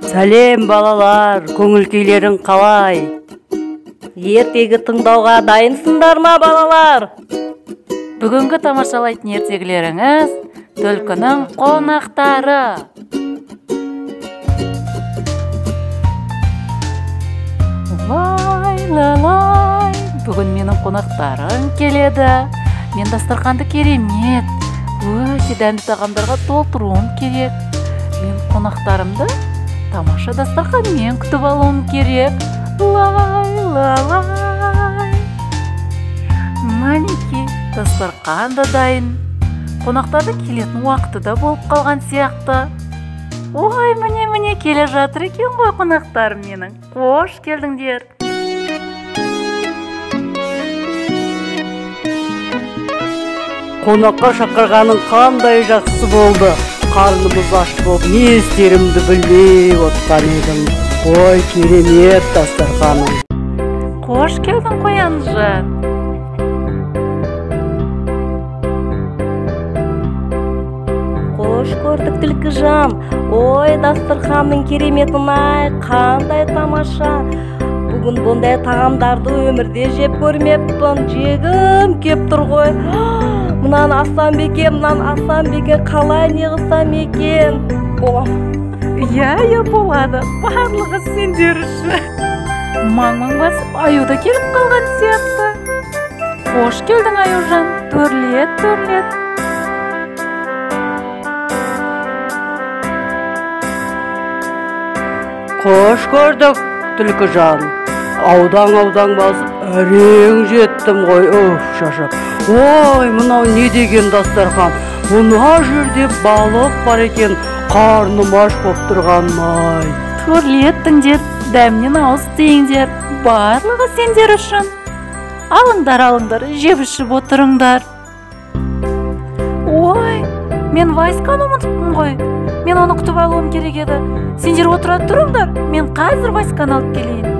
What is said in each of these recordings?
Сәлем балалар, көңіл күйлерің қалай? Ертегі тыңдауға дайынсыңдар ма, балалар? Бүгінгі тамашалайтын ертегілеріңіз Түлкінің қонақтары. Лай, лай, лай. Бүгін менің қонақтарым келеді. Мен дастарханды керемет, өте дәмді тағамдарға толтыруым керек. Мен қонақтарымды тамаша дастарханмен күтіп алуым керек. Лай, лай, лай. Мінекей, дастархан да дайын. Қонақтардың келетін уақыты да болып қалған сияқты. Ой, міне, міне келе жатыр екен ғой қонақтарым менің. Қош келдіңдер. Қонаққа шақырғаның қандай жақсы болды. Қарнымыз аш болып, не істерімді білмей отқан едім. Ой, керемет дастарханың. Қош келдің, қоянжан. Қош көрдік, түлкіжан. Ой, дастарханның кереметін-ай, қандай тамаша. Бүгін бұндай тағамдарды өмірде жеп көрмеппін. Жегім кеп тұр ғой. Мынаны алсам екен, мынаны алсам екен, қалай не қылсам екен? Болам. Иә, иә, болады. Барлығы сендер үшін. Маң-маң басып, аю да келіп қалған сияқты. Қош келдің, аюжан. Төрлет, төрлет. Қош көрдік, түлкіжан. Аудаң-аудаң басып, әрең жеттім ғой, уф, шаршап. Ой, мынау не деген дастархан? Мына жерде балық бар екен, қарным аш болып тұрған-ай. Төрлеттіңдер, дәмнен ауыз тиіңдер, барлығы сендер үшін. Алыңдар, алыңдар, жеп ішіп отырыңдар. Ой, мен Васьканы ұмытыппын ғой. Мен оны күтіп алуым керек еді. Сендер отыра тұрыңдар, мен қазір Васьканы алып келейін.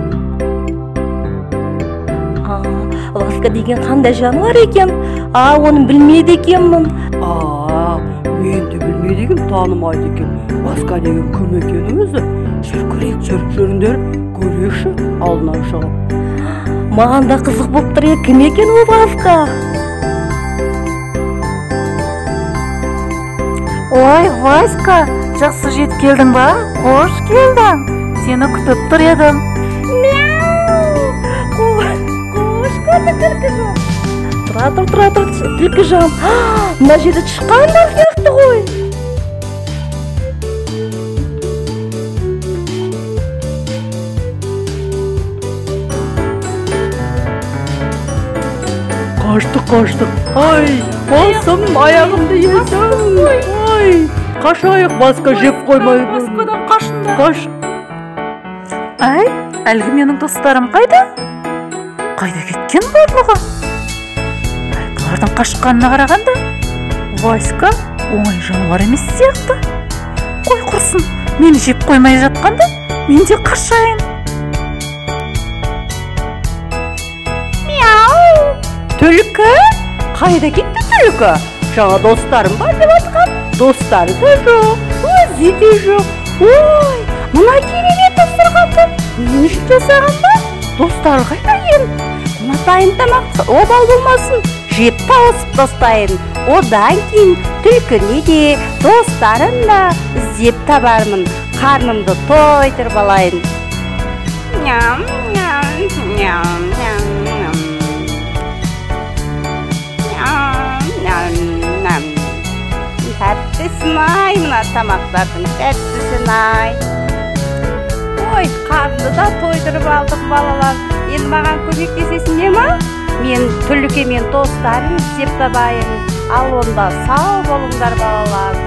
Васька деген қандай жануар екен? А, оны білмейді екенмін. А, мен де білмейді екенмін, танымайды екенмін. Васька деген кім екен өзі? Жүр көрейік, жүр, жүріңдер, көрейікші алдынан шығып. Маған да қызық болып тұр, кім екен ол Васька? Ой, Васька, жақсы жетіп келдің ба? Қош келдің. Сені күтіп тұр едім. Мяу! Қош көрдік, түлкіжан. Тұра тұр, тұра тұр, түлкіжан. Мына жерде тышқан бар сияқты ғой. Қаштық, қаштық. Ай, басым, аяғымды езім. Ай, қашайық, Васька жеп қоймай. Васькадан қашыңдар. Қаш. Ай, әлгі менің достарым қайда? Қайда кеткен барлығы? Ай, бұлардың қашқанына қарағанда, Васька оңай жануар емес сияқты. Қой құрсын, мені жеп қоймай жатқанда, мен де қашайын. Мяу! Түлкі? Қайда кетті түлкі? Жаңа достарым бар деп атқан. Достары да жоқ, өзі де жоқ. Ой, мына керемет дастарханды мен үшін жасаған ба? Достары қайда екен? Мына дайын тамақ обал болмасын, жеп тауысып тастайын. Одан кейін түлкіні де, достарын да іздеп табармын. Қарнымды тойдырып алайын. Ням, ням, ням, ням, ням. Ням, ням, ням. Тәттісін-ай, мына тамақтардың тәттісін-ай. Ой, қарнымды да тойдырып алдым, балалар. Енді маған көмектесесіңдер ма? Мен түлкі мен достарым іздеп табайын. Ал онда сау болыңдар, балалар.